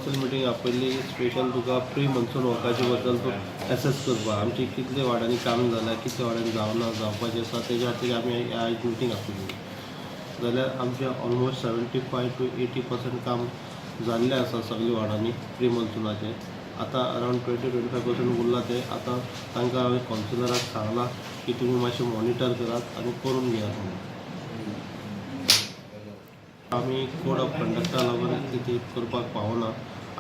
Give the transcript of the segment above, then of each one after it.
Council meeting आपयल्ली special तुका pre monsoon वर्काचे बद्दल तूं एसेस करपाक, आमची कितले वार्डांनी काम जालां, कितले वार्डांनी जावना, जावपाचें आसा, तेज्या खातीर आमी आयज मिटींग आपयल्ली. जाल्यार आमचें ऑलमोस्ट 75 to 80% काम जाल्लें आसा सगल्या वार्डांनी प्री मॉन्सुनाचें. आतां अरावंड 20-25% उरलां. तें आतां तांकां हांवें कावन्सिलराक सांगलां की तुमी मातशें मॉनिटर करात आनी करून घेयात म्हणून. आमी कोड ऑफ कंडक्टा लागून इतलें तें करपाक पावना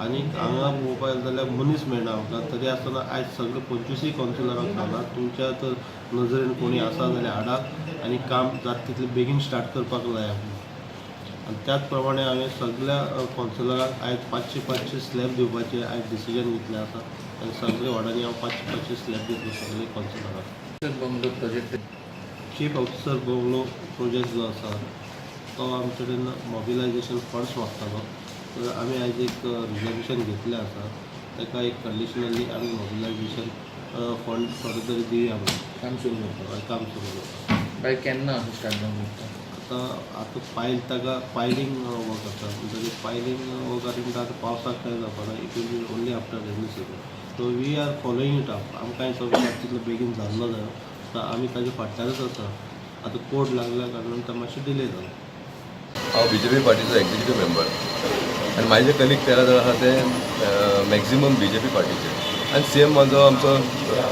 आनी हांगा पळोवपाक गेलें जाल्यार मनीस मेळना आमकां. तरी आसतना आयज सगळे 25य कावन्सिलरांक सांगलां, तुमच्या तर नजरेन कोणी आसा जाल्यार हाडात आनी काम जाता तितलें बेगीन स्टार्ट करपाक लाया म्हणून. आनी त्याच प्रमाणे हांवें सगळ्या कावन्सिलरांक आयज 500 500 स्लॅब दिवपाचें आयज डिसिजन घेतलें आसा आनी सगळे वॉर्डांनी हांव 500 500 स्लॅब दितलो सगळे कावन्सिलरांक. Bungalow project. Chief officer bungalow project जो आसा तो आमचे कडेन मोबिलायजेशन फंड्स मागतालो, तर आमी आयज एक रिजोल्युशन घेतलें आसा. ताका एक कंडिशनली आमी मोबिलायजेशन फंड थोडे तरी दिवया म्हणून. काम सुरू करता. काम सुरू करता. बाय केन्ना अशें स्टार्ट जावंक शकता? आतां आतां पायल ताका पायलींग वर्क आसा, म्हणटकीर पायलींग वर्क आसा म्हणटा, आतां पावसाक कांय जावपाना. It will be only after rainy season, so we are following it up. आमकांय सगळें जाता तितलो बेगीन जाल्लो जायो, तर आमी ताजे फाटल्यानूच आसा. आतां कोड लागल्या कारणान तो मातशें डिले जालो. हांव बीजेपी पार्टीचो एक्झिक्युटीव मेंबर आनी म्हाजे कलीग 13 जाण आसा, ते मॅक्झिमम बीजेपी पार्टीचे. आनी सीएम म्हाजो आमचो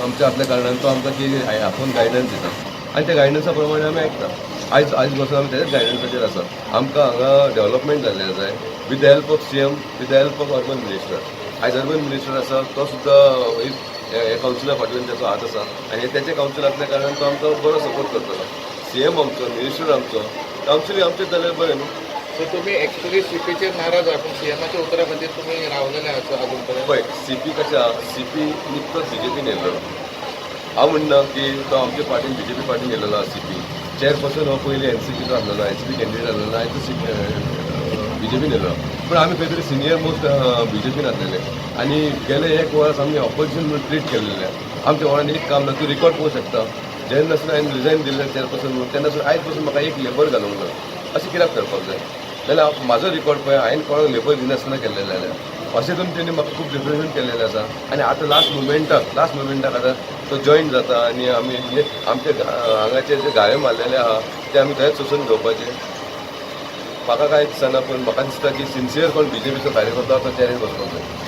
आमच्या आसल्या कारणान तो आमकां की आपोवन गायडन्स दिता आनी त्या गायडन्सा प्रमाणे आमी आयकता. आयज आयज बसून आमी तेज्याच गायडन्साचेर आसा. आमकां हांगा डेव्हलपमेंट जाल्लें जाय with the help of CM, with the help of urban minister. आयज अर्बन मिनिस्टर आसा, तो सुद्दां हे कावन्सिला फाटल्यान तेचो हात आसा आनी तेचे कावन्सिल आसल्या कारणान तो आमकां बरो सपोर्ट करतलो. सीएम आमचो, मिनिस्टर आमचो, कावन्सिल आमचें जाल्यार बरें न्हू. सो तुम्ही एक्चुअली सीपीचेर नाराज आहा, पूण सीएमाच्या उतरा खातीर तुम्ही रावलेले आसा अजून पर्यंत. पळय, सीपी कशें आहा, सीपी निकतोच बीजेपीन येयल्लो. हांव म्हणना की तो आमच्या पार्टीन, बीजेपी पार्टीन येयलेलो आहा. सीपी चेअरपर्सन हो पयलीं एनसीपीचो आसलेलो, एनसीपी कॅन्डिडेट आसलेलो, आयज तो सी बीजेपीन येयलो. पूण आमी खंय तरी सिनियर मोस्ट बीजेपीन आसलेले आनी गेले एक वर्स आमी ऑपोजिशन म्हणून ट्रीट केल्लेले. आमच्या वॉर्डान एक काम ना, तूं रिकॉर्ड पळोवंक शकता. जेन्ना हांवें रिजायन दिल्लें चेअरपर्सन म्हणून, तेन्ना आयज पसून म्हाका एक लेबर घालूंक ना. अशें कित्याक करपाक जाय? जाल्यार म्हाजो रिकॉर्ड पळय, हांवें कोणाक लेबर दिनासतना केल्लेलें जाल्यार अशें करून तेणी म्हाका खूब रिप्रेझेंट केल्लेलें आसा. आनी आतां लास्ट मुमेंटाक आतां तो जॉयन जाता आनी आमी म्हणजे आमचे हांगाचे जे घावे मारलेले आहा ते आमी थंयच सोसून घेवपाचे? म्हाका कांय दिसना, पूण म्हाका दिसता की सिन्सियर कोण बीजेपीचो कार्यकर्ता तो चेअर बसपाक जाय.